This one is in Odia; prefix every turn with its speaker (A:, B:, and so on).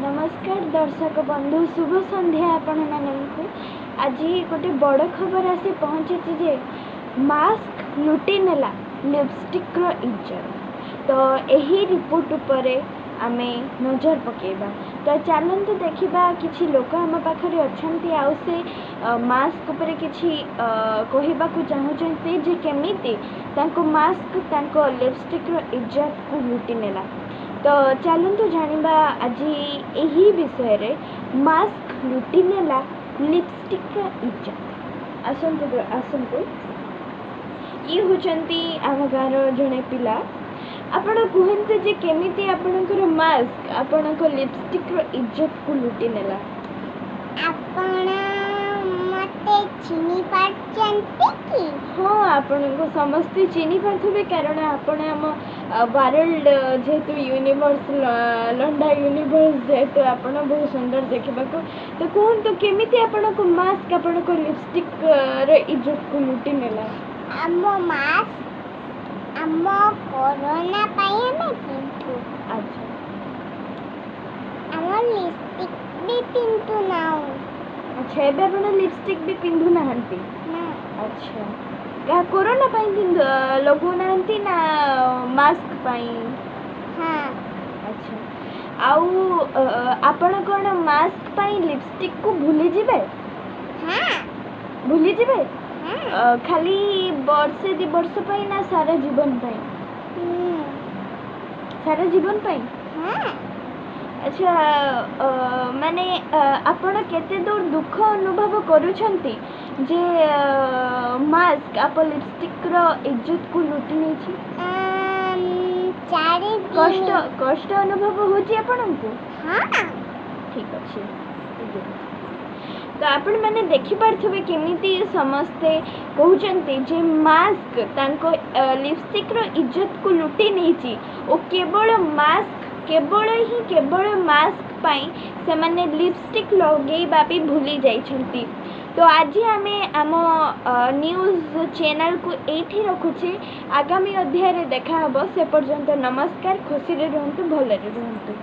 A: ନମସ୍କାର ଦର୍ଶକ ବନ୍ଧୁ, ଶୁଭ ସନ୍ଧ୍ୟା ଆପଣମାନଙ୍କୁ। ଆଜି ଗୋଟେ ବଡ଼ ଖବର ଆସି ପହଞ୍ଚିଛି ଯେ ମାସ୍କ ଲୁଟି ନେଲା ଲିପଷ୍ଟିକ୍ର ଇଜ୍ଜତ। ତ ଏହି ରିପୋର୍ଟ ଉପରେ ଆମେ ନଜର ପକାଇବା। ତ ଚାଲନ୍ତୁ ଦେଖିବା, କିଛି ଲୋକ ଆମ ପାଖରେ ଅଛନ୍ତି ଆଉ ସେ ମାସ୍କ ଉପରେ କିଛି କହିବାକୁ ଚାହୁଁଛନ୍ତି ଯେ କେମିତି ତାଙ୍କ ମାସ୍କ ତାଙ୍କ ଲିପଷ୍ଟିକ୍ର ଇଜ୍ଜତକୁ ଲୁଟି ନେଲା। ତ ଚାଲନ୍ତୁ ଜାଣିବା ଆଜି ଏହି ବିଷୟରେ, ମାସ୍କ ଲୁଟି ନେଲା ଲିପଷ୍ଟିକ୍ର ଇଜ୍ଜତ। ଆସନ୍ତୁ ଆସନ୍ତୁ। ଇଏ ହେଉଛନ୍ତି ଆମ ଗାଁର ଜଣେ ପିଲା। ଆପଣ କୁହନ୍ତୁ ଯେ କେମିତି ଆପଣଙ୍କର ମାସ୍କ ଆପଣଙ୍କ ଲିପଷ୍ଟିକ୍ର ଇଜ୍ଜତକୁ ଲୁଟି ନେଲା?
B: ଆପଣ ମତେ ଚିହ୍ନି ପାରୁଛନ୍ତି କି?
A: ହଁ, ଆପଣଙ୍କୁ ସମସ୍ତେ ଚିହ୍ନି ପାରୁଥିବେ, କାରଣ ଆପଣ ଆମ ୱାର୍ଲଡ ଯେହେତୁ ୟୁନିଭର୍ସ, ଲଣ୍ଡା ୟୁନିଭର୍ସ, ଯେହେତୁ ଆପଣ ବହୁତ ସୁନ୍ଦର ଦେଖିବାକୁ। ତ କୁହନ୍ତୁ, କେମିତି ଆପଣଙ୍କ ମାସ୍କ ଆପଣଙ୍କ ଲିପଷ୍ଟିକ୍ର ଇଜ୍ଜତକୁ ଲୁଟି ନେଲା?
B: ଆମ ମାସ୍କ ଆମ କରୋନା ପାଇଁ ଆମେ ପିନ୍ଧୁ। ଆମ ଲିପଷ୍ଟିକ୍ ବି ପିନ୍ଧୁ ନାହୁଁ।
A: ଆଚ୍ଛା, ଏବେ ଆପଣ ଲିପଷ୍ଟିକ୍ ବି ପିନ୍ଧୁନାହାନ୍ତି?
B: ନା।
A: ଆଚ୍ଛା, କୋରୋନା ପାଇଁ ପିନ୍ଧୁ ଲଗାଉନାହାନ୍ତି ନା ମାସ୍କ ପାଇଁ?
B: ହଁ।
A: ଆଚ୍ଛା, ଆଉ ଆପଣ କ'ଣ ମାସ୍କ ପାଇଁ ଲିପଷ୍ଟିକ୍କୁ ଭୁଲିଯିବେ?
B: ହଁ।
A: ଭୁଲିଯିବେ?
B: ହଁ।
A: ଖାଲି ବର୍ଷେ 2 ବର୍ଷ ପାଇଁ ନା ସାରା ଜୀବନ ପାଇଁ? ସାରା ଜୀବନ ପାଇଁ?
B: ହଁ।
A: ଆଚ୍ଛା, ମାନେ ଆପଣ କେତେ ଦୂର ଦୁଃଖ ଅନୁଭବ କରୁଛନ୍ତି ଯେ ମାସ୍କ ଆପଣ ଲିପଷ୍ଟିକ୍ର ଇଜ୍ଜତକୁ ଲୁଟି ନେଇଛି?
B: 4
A: କଷ୍ଟ
B: ଦିନ।
A: କଷ୍ଟ ଅନୁଭବ ହେଉଛି ଆପଣଙ୍କୁ?
B: ହଁ।
A: ଠିକ୍ ଅଛି। ତ ଆପଣମାନେ ଦେଖିପାରୁଥିବେ କେମିତି ସମସ୍ତେ କହୁଛନ୍ତି ଯେ ମାସ୍କ ତାଙ୍କ ଲିପଷ୍ଟିକ୍ର ଇଜ୍ଜତକୁ ଲୁଟି ନେଇଛି ଓ କେବଳ ମାସ୍କ, କେବଳ ହିଁ କେବଳ ମାସ୍କ ପାଇଁ ସେମାନେ ଲିପଷ୍ଟିକ୍ ଲଗେଇବା ବି ଭୁଲି ଯାଇଛନ୍ତି। ତ ଆଜି ଆମେ ଆମ ନ୍ୟୁଜ୍ ଚ୍ୟାନେଲ୍କୁ ଏଇଠି ରଖୁଛେ। ଆଗାମୀ ଅଧ୍ୟାୟରେ ଦେଖାହେବ, ସେ ପର୍ଯ୍ୟନ୍ତ ନମସ୍କାର। ଖୁସିରେ ରୁହନ୍ତୁ, ଭଲରେ ରୁହନ୍ତୁ।